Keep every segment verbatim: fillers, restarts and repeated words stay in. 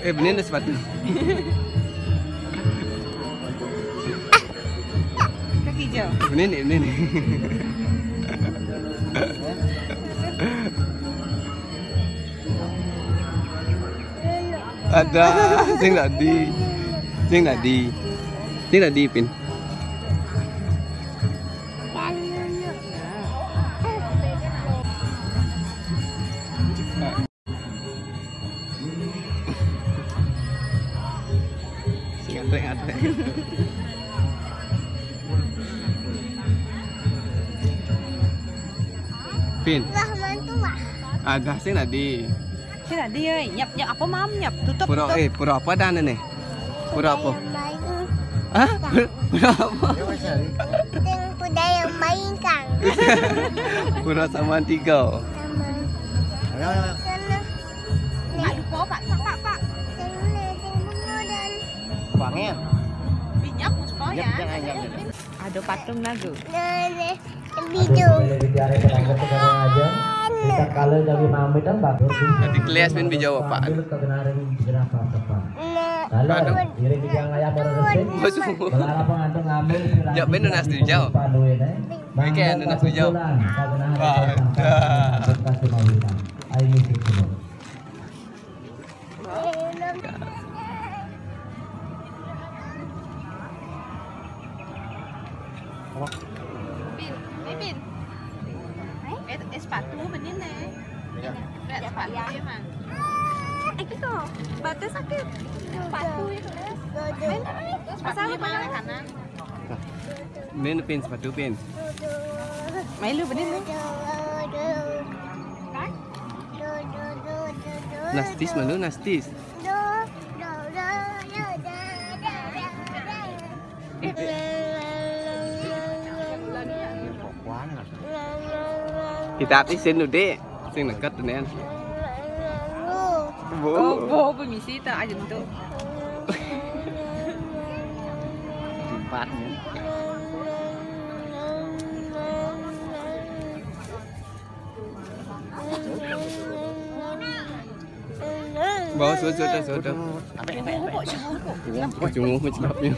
Eh, bener dah sepatu. Kaki hijau. Bener ni, bener ni. Ada, sing tadi. Sing tadi. Sing tadi, Pin. Sing ngadrek-ngadrek. Pin. Lah, mantu lah. Ada sing tadi. Sing tadi, eh. Nyap, nyap apa, Mam? Nyap, tutup, pura, tutup. Eh, pura apa dah ni? Pura apa? Hah? Pura apa? Yang budaya main, Kang. Pura sama tiga. Sama. Ayo, ayo, ayo. Sana. Pak, lupa, Pak, Pak, Pak, Pak. Sana, sana, dan. Wangi. Minyak, lupa ya. Minyak, minyak, minyak. Ada patung lagu. Nah, nah. Video. Nanti kelas main bijau apa? Nah. Aduh. Jak main nunas bijau. Oke, nunas bijau. Ada. Pin, ni Pin. Eh, eh, sepatu benih ni. Ya. Lihat sepatu dia, Mang. Eh, gitu. Batas sakit. Sepatu itu. Main, main. Sepatu dia mana kanan? Ni Pin, sepatu Pin. Main lu benih ni. Nastis mana nastis? Kita artisin dulu, Dek. Sing dekat tu, Nen. Oh, bo, permisi tak aja tu. Tempatnya. Bawa susu, susu, susu. Cuma cakapnya.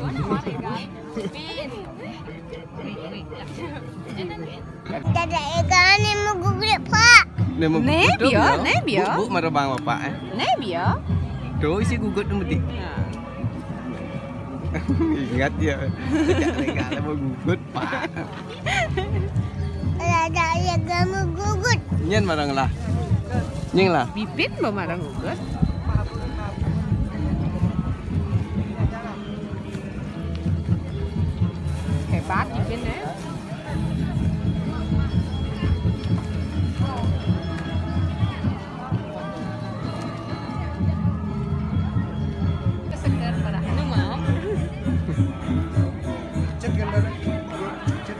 Dada Ega ni mau gugup, Pak. Ni mau gugup tu, Nebia. Bu, bu, marah bang bapak, eh. Nebia. Tu isi gugup tu mesti. Ya. Ingat ya. Dada Ega ni mau gugup, Pak. Ada ya kamu gugut. Nyen marang lah. Nying lah. Bibit mau marang gugut. Hebat Bibit, eh. Seger parah. Anu mau. Cek gambar. Cek.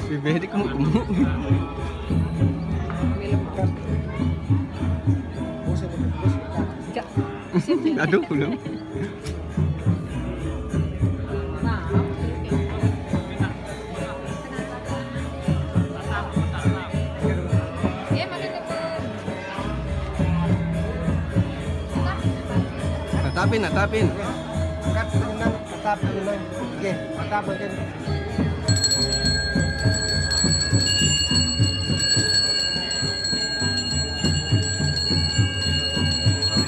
Bibir dia gemuk-gemuk. Aduh, belum. Tatapin, tatapin. Angkat tangan, tatap tangan. Oke, tatap makin.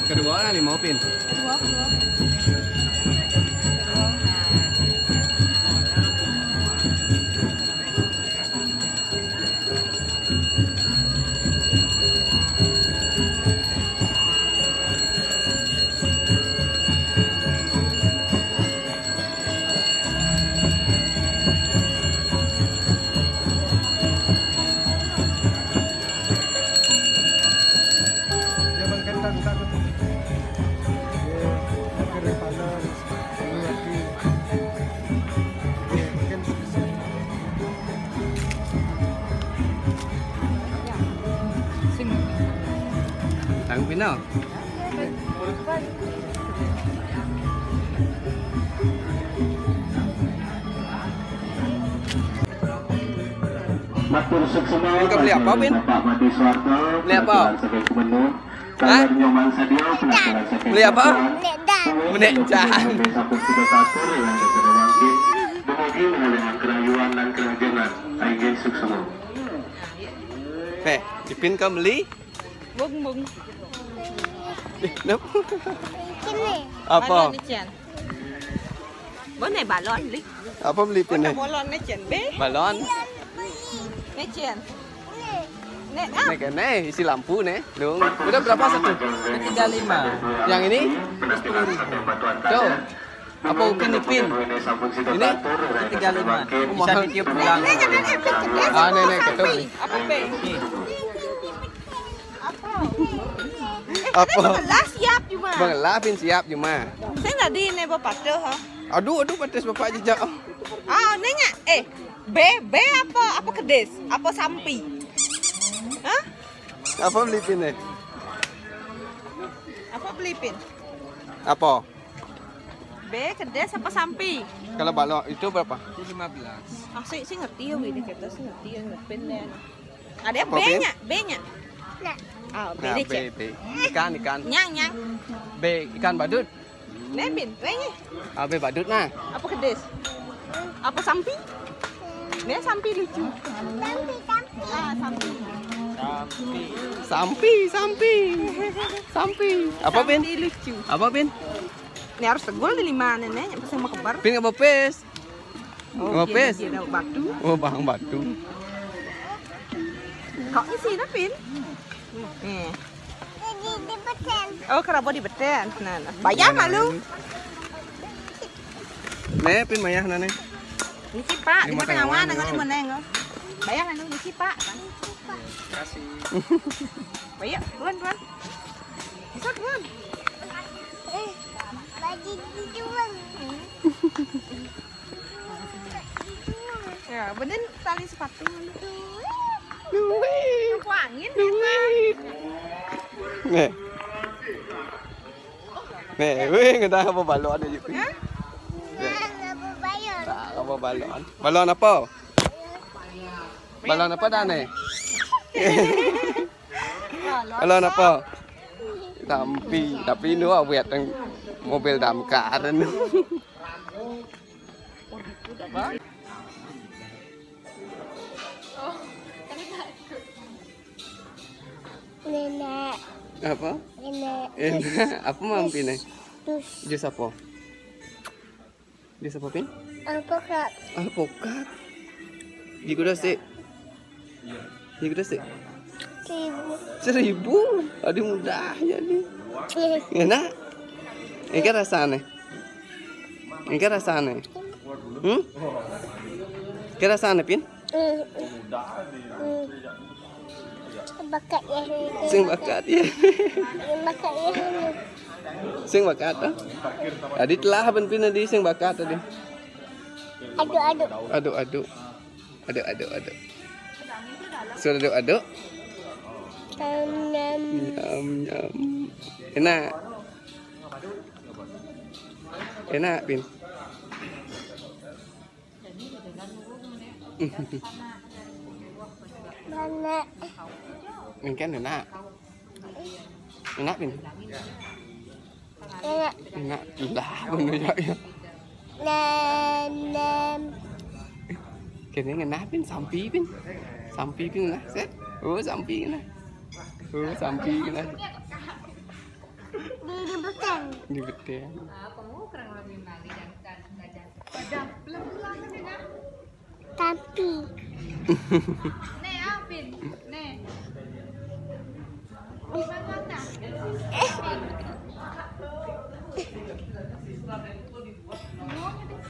Kedua lah, lima pin. Kedua, kedua. Tang pino. Pin, kau beli apa, Pin? Beli apa? Hah? Beli apa? Menek jan. Eh, Ipin kau beli? Bung, bung. Eh, kenapa? Apa? Balon ni, Cian. Mana balon, Li? Apa beli Pin ni? Balon ni, Cian. Be? Balon. Ni, Cian. Ni, ah. Ni kan, ni isi lampu ni. Dong. Udah berapa satu? Tiga lima. Yang ini? Sepuluh ribu. Tuh. Apa Upin Ipin? Ini? Tiga lima. Bisa ditiup pulang. Ni, ni, ni, ni, ni. Ah, ni, ni, kita beli. Apa, Be? Ni. Apa? Eh, apa? Tadi mengelah siap cuma. Mengelah Pin siap cuma. Saya tadi ni bapak tu, ha? Aduh, aduh, batis bapak jejak. Ah, nanya. Eh, be, be apa? Apa kedis? Apa sampi? Hah? Apa beli Pin ni? Apa beli Pin? Apa? Be, kedis apa sampi? Kalau balok itu berapa? Itu lima belas. Ah, saya, saya ngerti ya, Widi, kata saya ngerti ya, ngerti ya. Ada apa, be-nya? Be-nya? Nah. Ah, be, nah, be, be. Ikan, ikan. Nyang, nyang. Be, ikan badut. Ni, Pin, be-nya. Ah, be badut nah. Apa kedis? Apa sampi? Ni sampi lucu. Sampi, sampi. Ah, sampi. Sampi. Sampi, sampi. Sampi. Apa, Pin? Sampi lucu. Apa, Pin? Ni harus tegul ni lima ni, ni. Pasang mau kebar. Pin, apa, Pes? Oh, apa, Pes? Dia ada batu. Oh, bang batu. Kau isi dah, Pin? Ni. Oh, kerabo di beten. Nah, nah. Bayar malu. Ni, Pin, mayah nah ni. Ni si Pak, di mata ngawan, ngawan, ngawan. Bayar malu, ni si Pak. Terima kasih. Bayar, tuan, tuan. Bisa, tuan. Eh, bagi di tuan. Ya, bener tali sepatu. Duit. Aku angin, duit. Nih. Nih, weh, kita apa balon aja, Pin? Hah? Nih. Nah, apa balon? Tak, apa balon? Balon apa? Balon apa dah ni? Balon apa? Sampi. Tapi ini awet yang mobil damkar ni. Nenek. Apa? Nenek. Enak. Apa mampi ni? Jus. Jus apa? Jus apa, Pin? Alpukat. Alpukat. Di kuda sih. Ini kita sih. Seribu. Seribu? Aduh, mudah ya ni. Iya. Enak? Ini kan rasanya. Ini kan rasanya. Hmm? Ini rasanya, Pin? Hmm. Hmm. Bakat ya. Sing bakat ya. Bakat ya. Sing bakat, ah? Tadi telah, Pin, Pin, tadi sing bakat tadi. Aduk, aduk. Aduk, aduk. Aduk, aduk, aduk. Sudah aduk, aduk. Nyam, nyam. Nyam, nyam. Enak. Enak, Pin. Mana? Ini kan enak. Enak, Pin. Enak. Enak. Lah, bener ya, ya. Nam, nam. Kene ngena, Pin, sampi, Pin. Sampi, Pin, nah. Set. Oh, sampi, nah. Oh, sampi, nah. Di, di beteng. Di beteng. Tapi.